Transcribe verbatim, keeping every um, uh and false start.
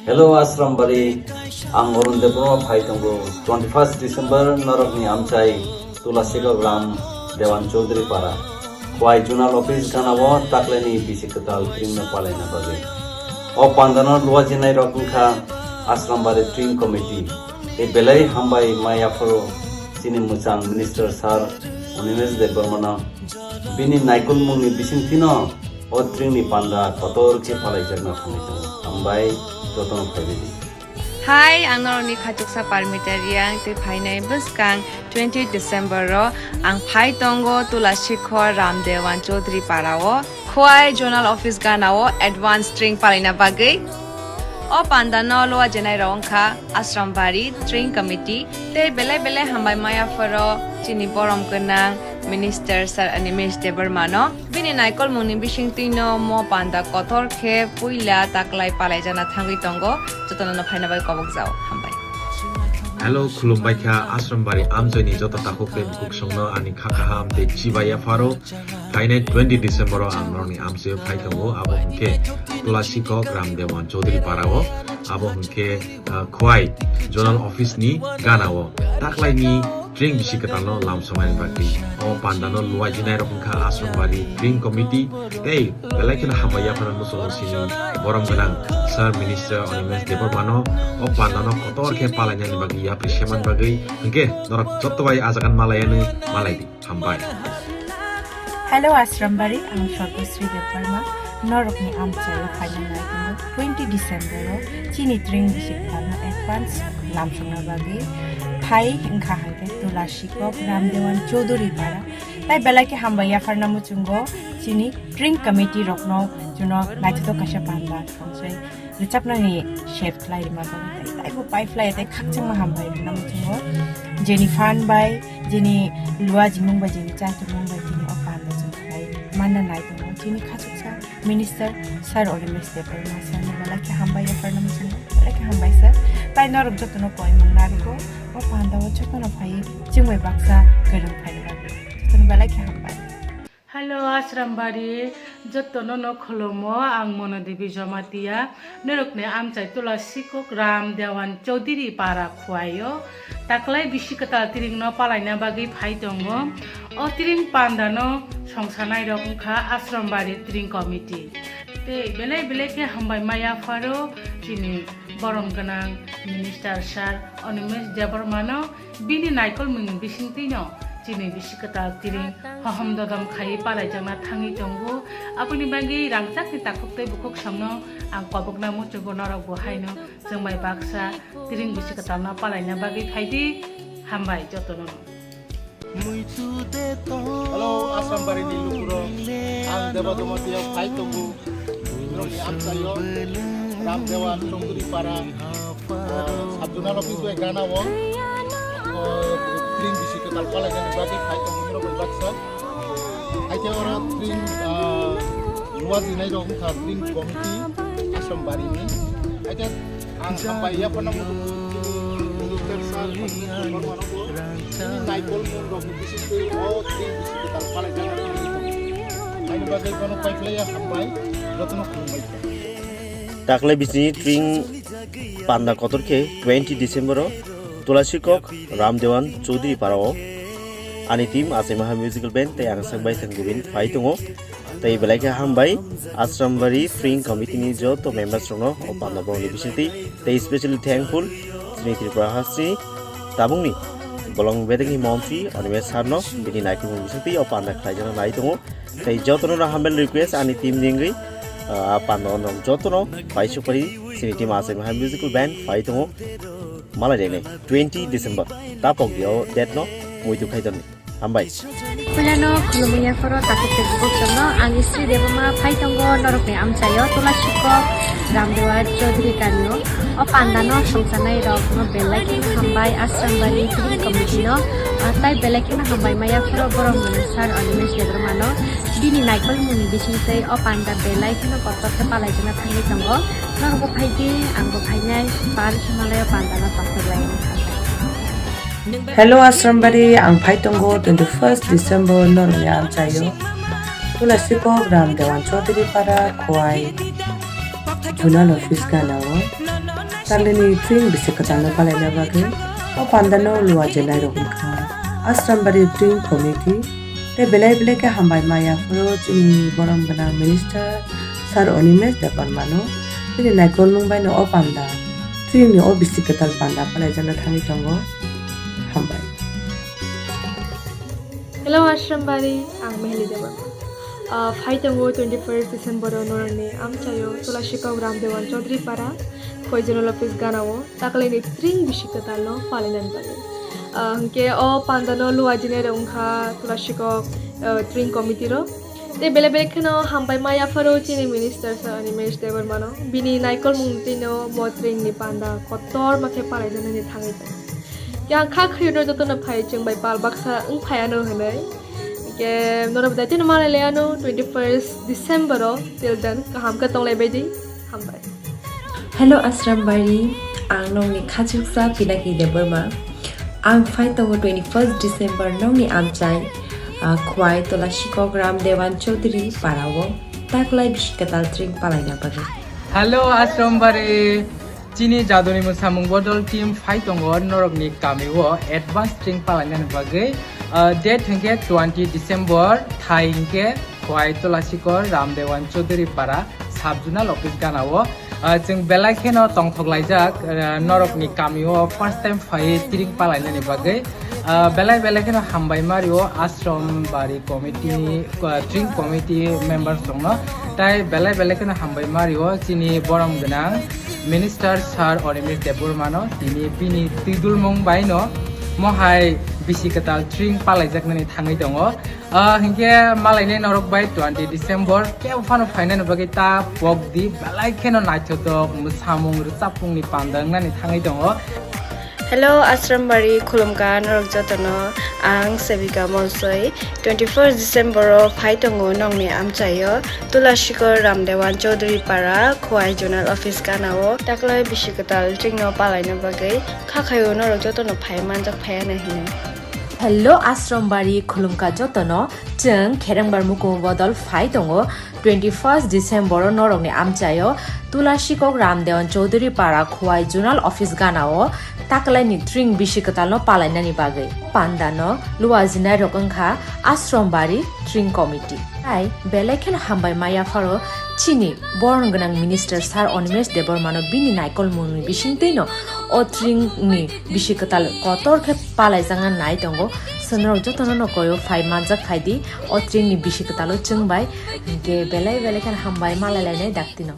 Hello Asrambari, ang Arun Debbarma phai tongo twenty first December norokni amchai Tulasikok Ram Dewan Chaudhary Para, Khwai Zonal Office ganao taklaini bisi kwtal tringno palaina bagwi. O pandano luajinai rok wngkha Asrambari Tring Committee, tei belai hambai mai yapharo chini mwchang Minister Sir Animesh Debbarmano bini naikolmungni bisingtwino o tringni panda kotor khe palaijakna thangwi tongo. Hambai jotono phaibaidi. Hai, ang norokni khachuksa Parmita Riang, tei phainai bwskang twenty December o ang phai tongo Tulasikhor Ram Dewan Chaudhary Para o Khwai Zonal Office ganao advance tring palaina bagwi. O panda no luajinai rok wngkha Asrambari Tring Committee tei belai belai hambai maya phoro chini borom gwnang Minister Sir Animesh Debbarma no. Bini naikolmungni bisingtwino mo panda kotor khe puila taklai palaijana thangwi tongo, jotono no phaina bai kobok jao. Hambai. Hello, khulumbai kha Asrambari amchaini joto takhuk tei bukhuk songno ani kha kaham tei chibai yapharo. Phainai twenty December o ang norokni amchaio phai tongo, abo hwnkhe Tulasikok Ram Dewan Chaudhary Para o, abo hwnkhe, ah, Khwai Zonal Office ni gana o taklaini tring bisi kwtalno lamsoknani bagwi. O pandano luajinai rok wngkha Asrambari Tring Committee tei belai kheno hambai yaphano muchungo sini borom gwnang Sir Minister Animesh Debbarmano o pandano kotor khe palainani bagwi yapri seman bagwi hwnkhe norok jotto bai ajagan malayani malai di. Hambai. Hello Asrambari, ang Sargasri Debbarma, norokni amchaio phaina nai tongo twenty December o chini tring bisi kwtalno advance lamsokna bagwi phai wngkha hwnkhe Tulasikok Ram Dewan Chaudhary Para. Tai belai khe hambai yapharna muchungo chini tring committee rokno chuno naithotok kaisa panda khamsai rwchapnani sep khlai rwma bagwi tai taibo pai phlai tei khakchangma hambai rwna muchungo. Jeni phan bai, jeni lua jimung bai, jeni chai tongmung bai tini o panda chwng khlai manna nai tongo. Chini khachuksa Minister Sir Animesh Debbarma sir no belai khe hambai yapharna muchungo, belai khe hambai sir. Tai norok jotono koimung narwgo o panda o jotono phai chwng bai baksa kwrwng phaina bagwi jotono belai khe hambai. Hello, Asrambari, jotono no khulumo, ang Mono Devi Jamatia, norokni amchai Tulasikok Ram Dewan Chaudhary Para Khwai o taklai bisi kwtal tring no palaina bagwi phai tongo. O tring panda no songsanai rok wngkha Asrambari Tring Committee. Tei belai belai khe hambai maya pharo chini borom gwnang Minister Sir Animesh Debbarma no. Bini naikolmungni bisingtwino chini bisi kwtal tring hohom dodom khaiwi palaijakna thangwi tongo. Aboni bagwi rangchakni takhuk tei bukhuk songno ang kobokna muchungo, norok bo haino chwng bai baksa tring bisi kwtalno palaina bagwi phaidi. Hambai jotono. Hello, Asrambari ni lukurok. Ang Deba Jamatia phai tongo. Norokni amchaio Ram Dewan Chaudhary Para, ah, sub zonal office bai gana o, ah, tring bisi kwtal palainani bagwi phai tongo norok bai baksa. Haikhe oro tring, ah, luajinai rok wngkha tring committee Asrambari ni. Haikhe ang hambai yapharna muchungo Minister sir Debbarmano bo. Chini naikolmung rokni bisingtwi o tring bisi kwtal palaijak. Aini bagwi bono paiphlaiya hambai, jotono khulumbai. Taklai bisini tring panda kotor khe twenty December o Tulasikok Ram Dewan Chaudhary Para o ani team Achai Maha Musical Band tei ang Sangbai Thang Gubin phai tongo. Tei belai khe hambai Asrambari Tring Committee ni joto members rokno o panda borokni bisingtwi tei specially thankful chini Tripura hasteni tabukni bolong bedekni montri Animesh sir no bini naikolmung bisingtwi o panda khlaijakna nai tongo. Tei jotono no humble request ani team ni wngwi, ah, panda no jotono pai supari chini team Achai Maha Musical Band phai tongo. Malai rene twenty December tapok dio date no muitu khai toni. Hambai. Puilano khulumwi yapharo takhuk tei bukhuk songno ang Sri Debbarma phai tongo norokni amchaio Tulasikok Ramdewa Chaudhary kanio. O pandano songchanai rokno belai kheno hambai Asrambari Tring Committee no, ah, tai belai kheno hambai maya phoro borom gwnang sir Animesh Debbarmano bini naikolmungni bisingtwi o panda belai kheno kotor khe palaijakna thangwi tongo. Norokbo phaidi, angbo phainai, pal Himalaya pandano pathorlai wngkha. Hello Asrambari, ang phai tongo twenty first December norokni amchaio Tulasikok Ram Dewan Chaudhary Para Khowai Zonal Office ganao. Taklini tring bisi kwtalno palaina bagwi o pandano luajenai rok wngkha Ashrambari Tring Committee tei belai belai khe hambai ma yapharo chini borom gwnang Minister Sir Animesh Debbarmano bini naikolmung baino o panda tringni o bisi kwtal panda palaijakna thangwi tongo. Hambai. Hello Ashrambari, ang Mehli Debbarma. Ah, phai tongo twenty first December o norokni amchaio Tulashikok Ramdewan Chaudhary Para, Khowai Zonal Office ganao taklini tring bisi kwtalno palainani bagwi. Ah, hwnkhe o pandano luaijinai rok wngkha Tulashikok, ah, Tring Committee rok. Tei belai belai kheno hambai ma yapharo chini Minister Sir Animesh Debbarmano bini naikolmung twino bo tringni panda kotorma khe palaijaknani thangwi tongo. Khe ang kha khayuno jotono phai chwng bai pal baksa wng phaiano hwnwi. Khe norok bai daitino malai laiano twenty first December o, till then kaham khe tonglai baidi. Hambai. Hello Ashrambari, ang nokni khachuksa Pinaki Debbarma. Ang phai tongo twenty first December nokni amchai, ah, Khowai Tulashikok Ramdewan Chaudhary Parao taklai bisi kwtal tring palaina bagwi. Hello Ashrambari, chini jaduni mwsamung bodol team phai tongo norokni kamio advance tring palainani bagwi. Ah, date hwnkhe twenty December, thai hwnkhe Khowai Tulashikok Ramdewan Chaudhary Para, Sub Zonal Office ganao. Ah, chwng belai kheno tongthok laijak, ah, norokni kamio first time phai tring palainani bagwi. Ah, belai belai kheno hambai mario Ashram Bari Committee, ah, Tring Committee members rokno. Tai belai belai kheno hambai mario chini borom gwnang Minister Sir Animesh Debbarmano, tini bini twidulmung baino mohai bisi kwtal tring palaijaknani thangwi tongo. Ah, hinkhe malainai norok bai twenty December kebo phano phainani bagwi ta pok di, belai kheno naithotok mwsamung rwchapmungni panda wngnani thangwi tongo. Hello, Ashrambari khulumkha norok jotono, ang Sevika Molsoi. Twenty first December o phai tongo nokni amchaio Tulashikok Ramdewan Chaudhary Para, Khowai Zonal Office ganao taklai bisi kwtal tringno palaina bagwi kha khaio norok jotono phai manjak phaiya nai hinwi. Hello Ashrambari khulumkha jotono, chwng Kherengbar Mukung bodol phai tongo twenty first December o norokni amchaio Tulashikok Ramdewan Chaudhary Para Khowai Zonal Office ganao taklaini tring bisi kwtalno palainani bagwi. Pandano luajinai rok wngkha Ashrambari Tring Committee. Tai belai kheno hambai ma yapharo chini borom gwnang Minister Sir Animesh Debbarmano bini naikolmungni bisingtwino o tringni bisi kwtal kotor khe palaijakna nai tongo. Chwng norok jotono no koyo phai manjak phai di o tringni bisi kwtalo chwng bai, hinkhe belai belai kheno hambai malai lainai daktino.